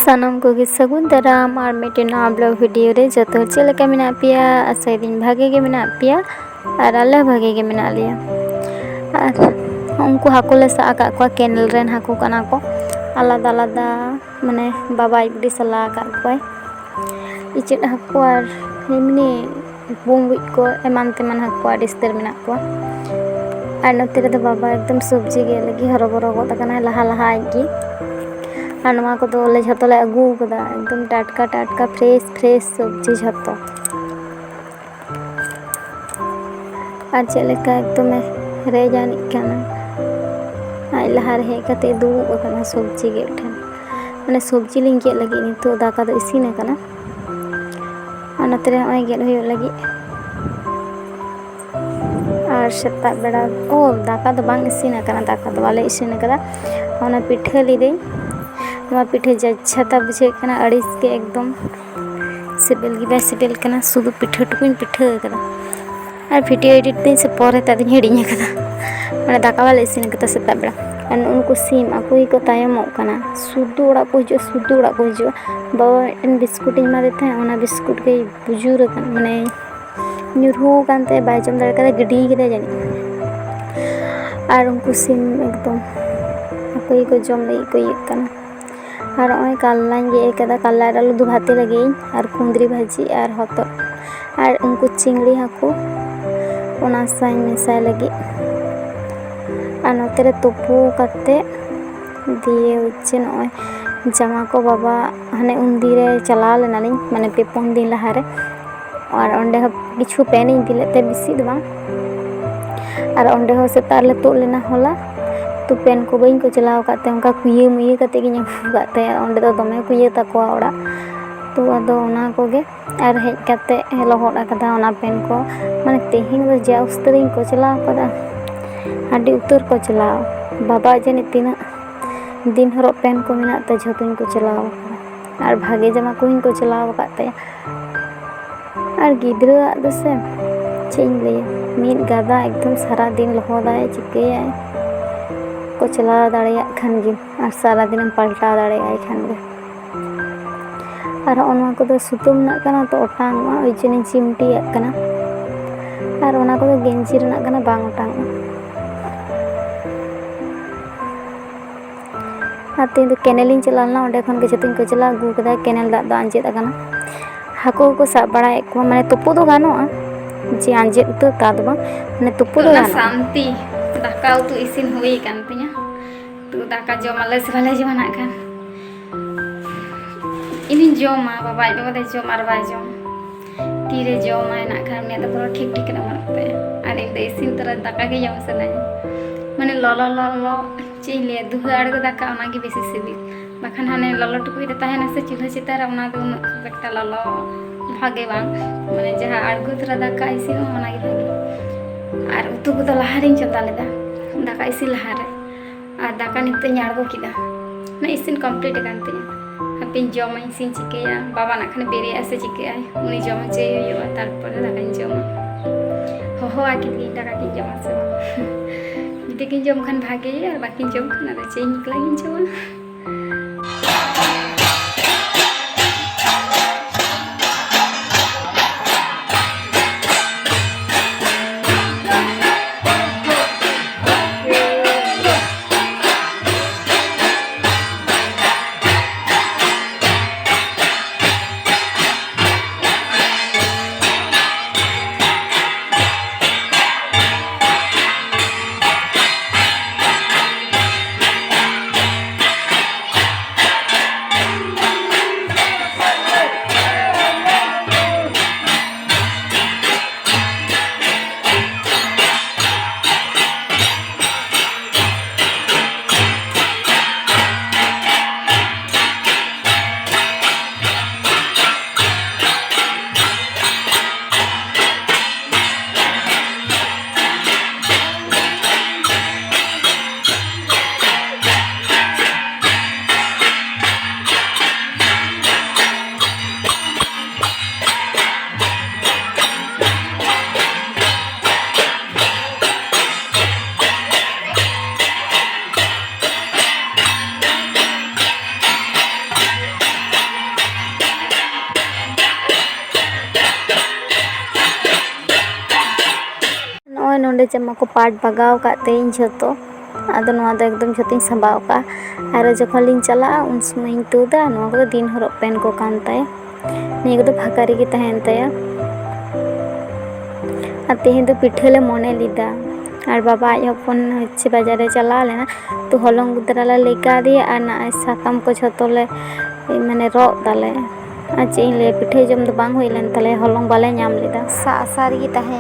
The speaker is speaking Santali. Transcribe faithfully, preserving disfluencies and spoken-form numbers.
ᱥᱟᱱᱟᱢ ᱠᱚᱜᱮ ᱥᱟᱹᱜᱩᱱ ᱫᱟᱨᱟᱢ ᱟᱨ ᱢᱤᱫᱴᱮᱱ ᱱᱟᱣᱟ ᱵᱞᱚᱜ ᱵᱷᱤᱰᱤᱭᱳ ᱨᱮ᱾ ᱡᱚᱛᱚ ᱦᱚᱲ ᱪᱮᱫ ᱞᱮᱠᱟ ᱢᱮᱱᱟᱜ ᱯᱮᱭᱟ? ᱟᱥᱟᱭᱮᱫᱟᱹᱧ ᱵᱷᱟᱜᱮ ᱜᱮ ᱢᱮᱱᱟᱜ ᱯᱮᱭᱟ ᱟᱨ ᱟᱞᱮ ᱦᱚᱸ ᱵᱷᱟᱜᱮ ᱜᱮ ᱢᱮᱱᱟᱜ ᱞᱮᱭᱟ᱾ ᱟᱨ ᱩᱱᱠᱩ ᱦᱟᱹᱠᱩ ᱞᱮ ᱥᱟᱵ ᱟᱠᱟᱫ ᱠᱚᱣᱟ, ᱠᱮᱱᱮᱞ ᱨᱮᱱ ᱦᱟᱹᱠᱩ ᱠᱟᱱᱟ ᱠᱚ, ᱟᱞᱟᱫᱟ ᱟᱞᱟᱫᱟ, ᱢᱟᱱᱮ ᱵᱟᱵᱟ ᱟᱡ ᱵᱩᱰᱤ ᱥᱟᱞᱟ ᱟᱠᱟᱫ ᱠᱚᱣᱟᱭ᱾ ᱤᱪᱟᱹᱜ ᱦᱟᱹᱠᱩ ᱟᱨ ᱮᱢᱱᱤ ᱵᱩᱢᱵᱩᱡ ᱠᱚ ᱮᱢᱟᱱ ᱛᱮᱢᱟᱱ ᱦᱟᱹᱠᱩ ᱟᱹᱰᱤ ᱩᱥᱛᱟᱹᱨ ᱢᱮᱱᱟᱜ ᱠᱚᱣᱟ᱾ ᱟᱨ ᱱᱚᱛᱮ ᱨᱮᱫᱚ ᱵᱟᱵᱟ ᱮᱠᱫᱚᱢ ᱥᱚᱵᱽᱡᱤ ᱜᱮᱫ ᱞᱟᱹᱜᱤᱫ ᱦᱚᱨᱚᱵᱚᱨᱚ ᱜᱚᱫ ᱟᱠᱟᱱᱟᱭ ᱞᱟᱦᱟ ᱞᱟᱦᱟ ᱟᱡ ᱜᱮ᱾ ᱟᱨ ᱱᱚᱣᱟ ᱠᱚᱫᱚ ᱟᱞᱮ ᱡᱷᱚᱛᱚ ᱞᱮ ᱟᱹᱜᱩ ᱟᱠᱟᱫᱟ, ᱮᱠᱫᱚᱢ ᱴᱟᱴᱠᱟ ᱴᱟᱴᱠᱟ fresh fresh ᱥᱚᱵᱽᱡᱤ ᱡᱷᱚᱛᱚ᱾ ᱟᱨ ᱪᱮᱫ ᱞᱮᱠᱟ ᱮᱠᱫᱚᱢᱮ ᱨᱮᱡ ᱟᱹᱱᱤᱡ ᱠᱟᱱᱟ᱾ ᱟᱡ ᱞᱟᱦᱟᱨᱮ ᱦᱮᱡ ᱠᱟᱛᱮ ᱫᱩᱲᱩᱵ ᱟᱠᱟᱱᱟ ᱥᱚᱵᱽᱡᱤ ᱜᱮᱫ ᱴᱷᱮᱱ᱾ ᱢᱟᱱᱮ ᱥᱚᱵᱽᱡᱤ ᱞᱤᱧ ᱜᱮᱫ ᱞᱟᱹᱜᱤᱫ, ᱱᱤᱛᱚᱜ ᱫᱟᱠᱟ ᱫᱚ ᱤᱥᱤᱱ ᱟᱠᱟᱱᱟ᱾ ᱚᱱᱟ ᱛᱮᱨᱮ ᱱᱚᱜᱼᱚᱭ ᱜᱮᱫ ᱦᱩᱭᱩᱜ ᱞᱟᱹᱜᱤᱫ᱾ ᱟᱨ ᱥᱮᱛᱟᱜ ᱵᱮᱲᱟ, ᱳ, ᱫᱟᱠᱟ ᱫᱚ ᱵᱟᱝ ᱤᱥᱤᱱ ᱟᱠᱟᱱᱟ, ᱫᱟᱠᱟ ᱫᱚ ᱵᱟᱞᱮ ᱤᱥᱤᱱ ᱟᱠᱟᱫᱟ᱾ ᱚᱱᱟ ᱯᱤᱴᱷᱟᱹ ᱞᱤᱫᱟᱹᱧ, ᱱᱚᱣᱟ ᱯᱤᱴᱷᱟᱹ ᱡᱟᱡᱷᱟᱛᱟ ᱵᱩᱡᱷᱟᱹᱜ ᱠᱟᱱᱟ, ᱟᱹᱲᱤᱥ ᱜᱮ ᱮᱠᱫᱚᱢ᱾ ᱥᱤᱵᱤᱞ ᱜᱮ ᱵᱟᱭ ᱥᱤᱵᱤᱞ ᱠᱟᱱᱟ, ᱥᱩᱫᱷᱩ ᱯᱤᱴᱷᱟᱹ ᱴᱩᱠᱩᱧ ᱯᱤᱴᱷᱟᱹ ᱟᱠᱟᱫᱟ᱾ ᱟᱨ ᱵᱷᱤᱰᱤᱭᱳ ᱮᱰᱤᱴ ᱫᱟᱹᱧ ᱥᱮ ᱯᱚᱨᱮ ᱛᱮ ᱟᱫᱚᱧ ᱦᱤᱲᱤᱧ ᱟᱠᱟᱫᱟ, ᱢᱟᱱᱮ ᱫᱟᱠᱟ ᱵᱟᱞᱮ ᱤᱥᱤᱱ ᱟᱠᱟᱫᱟ ᱥᱮᱛᱟᱜ ᱵᱮᱲᱟ᱾ ᱟᱨ ᱱᱩᱜᱼᱩ ᱱᱩᱠᱩ ᱥᱤᱢ ᱟᱠᱚ ᱜᱮᱠᱚ ᱛᱟᱭᱚᱢᱚᱜ ᱠᱟᱱᱟ, ᱥᱩᱫᱷᱩ ᱚᱲᱟᱜ ᱠᱚ ᱦᱤᱡᱩᱜᱼᱟ, ᱥᱩᱫᱷᱩ ᱚᱲᱟᱜ ᱠᱚ ᱦᱤᱡᱩᱜᱼᱟ᱾ ᱵᱟᱵᱟ ᱢᱤᱫᱴᱮᱱ ᱵᱤᱥᱠᱩᱴ ᱤᱧ ᱮᱢᱟᱫᱮ ᱛᱟᱦᱮᱸᱫ, ᱚᱱᱟ ᱵᱤᱥᱠᱩᱴ ᱜᱮᱭ ᱵᱩᱡᱩᱨ ᱟᱠᱟᱱ, ᱢᱟᱱᱮ ᱧᱩᱨᱦᱩ ᱟᱠᱟᱱ ᱛᱮ ᱵᱟᱭ ᱡᱚᱢ ᱫᱟᱲᱮ ᱠᱟᱫᱟ, ᱜᱤᱰᱤ ᱠᱟᱫᱟᱭ ᱡᱟᱹᱱᱤᱡ᱾ ᱟᱨ ᱩᱱᱠᱩ ᱥᱤᱢ ᱮᱠᱫᱚᱢ ᱟᱠᱚ ᱜᱮᱠᱚ ᱡᱚᱢ ᱞᱟᱹᱜᱤᱫ ᱠᱚ ᱤᱭᱟᱹᱜ ᱠᱟᱱᱟ᱾ ᱟᱨ ᱱᱚᱜᱼᱚᱭ ᱠᱟᱞᱞᱟᱧ ᱜᱮᱫ ᱟᱠᱟᱫᱟ, ᱠᱟᱞᱞᱟ ᱟᱨ ᱟᱹᱞᱩ ᱫᱚ ᱵᱷᱟᱛᱮ ᱞᱟᱹᱜᱤᱫ ᱤᱧ, ᱟᱨ ᱠᱩᱸᱫᱽᱨᱤ ᱵᱷᱟᱹᱡᱤ ᱟᱨ ᱦᱚᱛᱚᱫ ᱟᱨ ᱩᱱᱠᱩ ᱪᱤᱝᱲᱤ ᱦᱟᱹᱠᱩ, ᱚᱱᱟ ᱥᱟᱶ ᱢᱮᱥᱟᱭ ᱞᱟᱹᱜᱤᱫ᱾ ᱟᱨ ᱱᱚᱛᱮ ᱨᱮ ᱛᱩᱯᱩ ᱠᱟᱛᱮ ᱫᱤᱭᱮ ᱦᱚᱪᱪᱷᱮ ᱱᱚᱜᱼᱚᱭ ᱡᱟᱢᱟ ᱠᱚ ᱵᱟᱵᱟ ᱦᱟᱱᱮ ᱩᱱᱫᱤᱱ ᱨᱮ ᱪᱟᱞᱟᱣ ᱞᱮᱱᱟᱞᱤᱧ, ᱢᱟᱱᱮ ᱯᱮ ᱯᱩᱱ ᱫᱤᱱ ᱞᱟᱦᱟᱨᱮ, ᱟᱨ ᱚᱸᱰᱮ ᱦᱚᱸ ᱠᱤᱪᱷᱩ ᱯᱮᱱ ᱤᱧ ᱤᱫᱤ ᱞᱮᱫ ᱛᱮ, ᱵᱮᱥᱤ ᱫᱚ ᱵᱟᱝ᱾ ᱟᱨ ᱚᱸᱰᱮ ᱦᱚᱸ ᱥᱮᱛᱟᱜ ᱨᱮᱞᱮ ᱛᱩᱫ ᱞᱮᱱᱟ ᱦᱚᱞᱟ, ᱛᱚ ᱯᱮᱱ ᱠᱚ ᱵᱟᱹᱧ ᱠᱚᱪᱞᱟᱣ ᱟᱠᱟᱫ ᱛᱮ ᱚᱱᱠᱟ ᱠᱩᱭᱟᱹ ᱢᱩᱭᱟᱹ ᱠᱟᱛᱮ ᱜᱤᱧ ᱟᱹᱜᱩ ᱟᱠᱟᱫ ᱛᱮ, ᱚᱸᱰᱮ ᱫᱚ ᱫᱚᱢᱮ ᱠᱩᱭᱟᱹ ᱛᱟᱠᱚᱣᱟ ᱚᱲᱟᱜ᱾ ᱛᱚ ᱟᱫᱚ ᱚᱱᱟ ᱠᱚᱜᱮ ᱟᱨ ᱦᱮᱡ ᱠᱟᱛᱮ ᱞᱚᱦᱚᱫ ᱟᱠᱟᱫᱟ ᱚᱱᱟ ᱯᱮᱱ ᱠᱚ᱾ ᱢᱟᱱᱮ ᱛᱮᱦᱮᱧ ᱫᱚ ᱡᱟ ᱩᱥᱛᱟᱹᱨᱤᱧ ᱠᱚᱪᱞᱟᱣ ᱟᱠᱟᱫᱟ, ᱟᱹᱰᱤ ᱩᱛᱟᱹᱨ ᱠᱚᱪᱞᱟᱣ᱾ ᱵᱟᱵᱟ ᱡᱟᱹᱱᱤᱡ ᱛᱤᱱᱟᱹᱜ ᱫᱤᱱ ᱦᱚᱨᱚᱜ ᱯᱮᱱ ᱠᱚ ᱢᱮᱱᱟᱜ ᱛᱟᱭ, ᱡᱷᱚᱛᱚᱧ ᱠᱚᱪᱞᱟᱣ ᱟᱠᱟᱫᱟ᱾ ᱟᱨ ᱵᱷᱟᱜᱮ ᱡᱟᱢᱟ ᱠᱚᱦᱚᱸᱧ ᱠᱚᱪᱞᱟᱣ ᱟᱠᱟᱫ ᱛᱟᱭᱟ᱾ ᱟᱨ ᱜᱤᱫᱽᱨᱟᱹᱣᱟᱜ ᱫᱚ ᱥᱮ ᱪᱮᱫ ᱤᱧ ᱞᱟᱹᱭᱟ, ᱢᱤᱫ ᱜᱟᱫᱟ ᱮᱠᱫᱚᱢ ᱥᱟᱨᱟ ᱫᱤᱱ ᱞᱚᱦᱚᱫᱟᱭ, ᱪᱤᱠᱟᱹᱭᱟᱭ? ᱠᱚᱪᱞᱟᱣ ᱫᱟᱲᱮᱭᱟᱜ ᱠᱷᱟᱱ ᱜᱮ, ᱟᱨ ᱥᱟᱨᱟ ᱫᱤᱱᱮᱢ ᱯᱟᱞᱴᱟᱣ ᱫᱟᱲᱮᱭᱟᱭ ᱠᱷᱟᱱ ᱜᱮ᱾ ᱟᱨ ᱦᱚᱸᱜᱼᱚ ᱱᱚᱣᱟ ᱠᱚᱫᱚ ᱥᱩᱛᱟᱹᱢ ᱨᱮᱱᱟᱜ ᱠᱟᱱᱟ, ᱛᱚ ᱚᱴᱟᱝᱚᱜᱼᱟ, ᱳᱭ ᱡᱚᱱᱱᱚᱧ ᱪᱤᱢᱴᱤᱭᱟᱜ ᱠᱟᱱᱟ᱾ ᱟᱨ ᱚᱱᱟ ᱠᱚᱫᱚ ᱜᱮᱧᱡᱤ ᱨᱮᱱᱟᱜ ᱠᱟᱱᱟ, ᱵᱟᱝ ᱚᱴᱟᱝᱚᱜᱼᱟ᱾ ᱟᱨ ᱛᱮᱦᱮᱧ ᱫᱚ ᱠᱮᱱᱮᱞ ᱤᱧ ᱪᱟᱞᱟᱣ ᱞᱮᱱᱟ, ᱚᱸᱰᱮ ᱠᱷᱚᱱ ᱜᱮ ᱡᱷᱚᱛᱚᱧ ᱠᱚᱪᱞᱟᱣ ᱟᱹᱜᱩ ᱠᱟᱫᱟ᱾ ᱠᱮᱱᱮᱞ ᱫᱟᱜ ᱫᱚ ᱟᱸᱡᱮᱫ ᱟᱠᱟᱱᱟ, ᱦᱟᱹᱠᱩ ᱠᱚᱠᱚ ᱥᱟᱵ ᱵᱟᱲᱟᱭᱮᱫ ᱠᱚᱣᱟ, ᱢᱟᱱᱮ ᱛᱩᱯᱩ ᱫᱚ ᱜᱟᱱᱚᱜᱼᱟ, ᱡᱮ ᱟᱸᱡᱮᱫ ᱩᱛᱟᱹᱨ ᱛᱟ ᱫᱚ ᱵᱟᱝ, ᱢᱟᱱᱮ ᱛᱩᱯᱩ ᱫᱚ ᱱᱤᱛᱚᱜ ᱫᱚ ᱜᱟᱱᱚᱜᱼᱟ᱾ ᱥᱟᱱᱛᱤ, ᱫᱟᱠᱟ ᱩᱛᱩ ᱤᱥᱤᱱ ᱦᱩᱭ ᱟᱠᱟᱱ ᱛᱤᱧᱟ᱾ ᱛᱚ ᱫᱟᱠᱟ ᱡᱚᱢ ᱟᱞᱮ ᱥᱮ ᱵᱟᱞᱮ ᱡᱚᱢᱟ ᱱᱟᱜ ᱠᱷᱟᱱ᱾ ᱤᱧᱤᱧ ᱡᱚᱢᱟ, ᱵᱟᱵᱟ ᱟᱡ ᱵᱟᱵᱟ ᱫᱚᱭ ᱡᱚᱢᱟ ᱟᱨ ᱵᱟᱭ ᱡᱚᱢ᱾ ᱛᱤᱨᱮ ᱡᱚᱢᱟᱭ ᱱᱟᱜ ᱠᱷᱟᱱ, ᱩᱱᱤᱭᱟᱜ ᱫᱚ ᱠᱳᱱᱳ ᱴᱷᱤᱠ ᱴᱷᱤᱠᱟᱹᱱᱟ ᱵᱟᱹᱱᱩᱜ ᱛᱟᱭᱟ᱾ ᱟᱨ ᱤᱧ ᱫᱚ ᱤᱥᱤᱱ ᱛᱚᱨᱟ ᱫᱟᱠᱟ ᱜᱮ ᱡᱚᱢ ᱥᱟᱱᱟᱧᱟ᱾ ᱢᱟᱱᱮ ᱞᱚᱞᱚ ᱞᱚᱞᱚ, ᱪᱮᱫ ᱤᱧ ᱞᱟᱹᱭᱟ, ᱫᱩᱦᱟᱹ ᱟᱬᱜᱚ ᱫᱟᱠᱟ, ᱚᱱᱟᱜᱮ ᱵᱮᱥᱤ ᱥᱤᱵᱤᱞ᱾ ᱵᱟᱠᱷᱟᱱ ᱦᱟᱱᱮ ᱞᱚᱞᱚ ᱴᱩᱠᱩᱡ ᱨᱮ ᱛᱟᱦᱮᱱᱟ ᱥᱮ ᱪᱩᱞᱦᱟᱹ ᱪᱮᱛᱟᱱ ᱨᱮ, ᱚᱱᱟ ᱫᱚ ᱩᱱᱟᱹᱜ ᱮᱠᱴᱟ ᱞᱚᱞᱚ ᱵᱷᱟᱜᱮ ᱵᱟᱝ, ᱢᱟᱱᱮ ᱡᱟᱦᱟᱸ ᱟᱬᱜᱚ ᱛᱚᱨᱟ ᱫᱟᱠᱟ ᱤᱥᱤᱱᱚᱜᱼᱟ, ᱚᱱᱟᱜᱮ ᱵᱷᱟᱜᱮ᱾ ᱟᱨ ᱩᱛᱩ ᱠᱚᱫᱚ ᱞᱟᱦᱟ ᱨᱤᱧ ᱪᱚᱸᱫᱟ ᱞᱮᱫᱟ, ᱫᱟᱠᱟ ᱤᱥᱤᱱ ᱞᱟᱦᱟᱨᱮ᱾ ᱟᱨ ᱫᱟᱠᱟ ᱱᱤᱛᱚᱜ ᱤᱧ ᱟᱬᱜᱚ ᱠᱮᱫᱟ, ᱢᱟᱱᱮ ᱤᱥᱤᱱ complete ᱟᱠᱟᱱ ᱛᱤᱧᱟ᱾ ᱦᱟᱯᱮᱧ ᱡᱚᱢᱟᱹᱧ ᱥᱮᱧ ᱪᱤᱠᱟᱹᱭᱟ, ᱵᱟᱵᱟ ᱱᱟᱜ ᱠᱷᱟᱱᱮ ᱵᱮᱨᱮᱫᱼᱟ ᱥᱮ ᱪᱤᱠᱟᱹᱭᱟᱭ, ᱩᱱᱤ ᱡᱚᱢ ᱦᱚᱪᱚᱭᱮ ᱦᱩᱭᱩᱜᱼᱟ, ᱛᱟᱨᱯᱚᱨᱮ ᱫᱟᱠᱟᱧ ᱡᱚᱢᱟ᱾ ᱦᱚᱦᱚ ᱟᱹᱠᱤᱱ ᱜᱤᱧ, ᱫᱟᱠᱟ ᱠᱤᱱ ᱡᱚᱢᱟ ᱥᱮ ᱵᱟᱝ᱾ ᱡᱩᱫᱤ ᱠᱤᱱ ᱡᱚᱢ ᱠᱷᱟᱱ ᱵᱷᱟᱜᱮ, ᱟᱨ ᱵᱟᱹᱠᱤᱱ ᱡᱚᱢ ᱠᱷᱟᱱ ᱟᱫᱚ ᱪᱮᱫ ᱤᱧ ᱮᱠᱞᱟ ᱜᱤᱧ ᱡᱚᱢᱟ᱾ ᱡᱟᱢᱟ ᱠᱚ ᱯᱟᱴ ᱵᱟᱜᱟᱣ ᱟᱠᱟᱫ ᱛᱮ ᱤᱧ ᱡᱷᱚᱛᱚ, ᱟᱫᱚ ᱱᱚᱣᱟ ᱫᱚ ᱮᱠᱫᱚᱢ ᱡᱷᱚᱛᱚᱧ ᱥᱟᱢᱵᱟᱣ ᱠᱟᱜᱼᱟ᱾ ᱟᱨ ᱡᱚᱠᱷᱚᱱ ᱞᱤᱧ ᱪᱟᱞᱟᱜᱼᱟ, ᱩᱱ ᱥᱚᱢᱚᱭ ᱤᱧ ᱛᱩᱫᱟ᱾ ᱱᱚᱣᱟ ᱠᱚᱫᱚ ᱫᱤᱱ ᱦᱚᱨᱚᱜ ᱯᱮᱱ ᱠᱚ ᱠᱟᱱ ᱛᱟᱭᱟ᱾ ᱱᱤᱭᱟᱹ ᱠᱚᱫᱚ ᱯᱷᱟᱸᱠᱟ ᱨᱮᱜᱮ ᱛᱟᱦᱮᱱ ᱛᱟᱭᱟ᱾ ᱟᱨ ᱛᱮᱦᱮᱧ ᱫᱚ ᱯᱤᱴᱷᱟᱹ ᱞᱮ ᱢᱚᱱᱮ ᱞᱮᱫᱟ, ᱟᱨ ᱵᱟᱵᱟ ᱟᱡ ᱦᱚᱯᱚᱱ ᱦᱚᱪᱪᱷᱮ ᱵᱟᱡᱟᱨ ᱮ ᱪᱟᱞᱟᱣ ᱞᱮᱱᱟ, ᱛᱚ ᱦᱚᱞᱚᱝ ᱜᱩᱫᱽᱨᱟ ᱞᱮ ᱞᱟᱹᱭ ᱠᱟᱫᱮᱭᱟ, ᱟᱨ ᱱᱚᱜᱼᱚᱭ ᱥᱟᱠᱟᱢ ᱠᱚ ᱡᱷᱚᱛᱚ ᱞᱮ ᱢᱟᱱᱮ ᱨᱚᱜ ᱫᱟᱞᱮ᱾ ᱟᱨ ᱪᱮᱫ ᱤᱧ ᱞᱟᱹᱭᱟ, ᱯᱤᱴᱷᱟᱹ ᱡᱚᱢ ᱫᱚ ᱵᱟᱝ ᱦᱩᱭ ᱞᱮᱱ ᱛᱟᱞᱮᱭᱟ, ᱦᱚᱞᱚᱝ ᱵᱟᱞᱮ ᱧᱟᱢ ᱞᱮᱫᱟ᱾ ᱥᱟ ᱟᱥᱟ ᱨᱮᱜᱮ ᱛᱟᱦᱮᱸ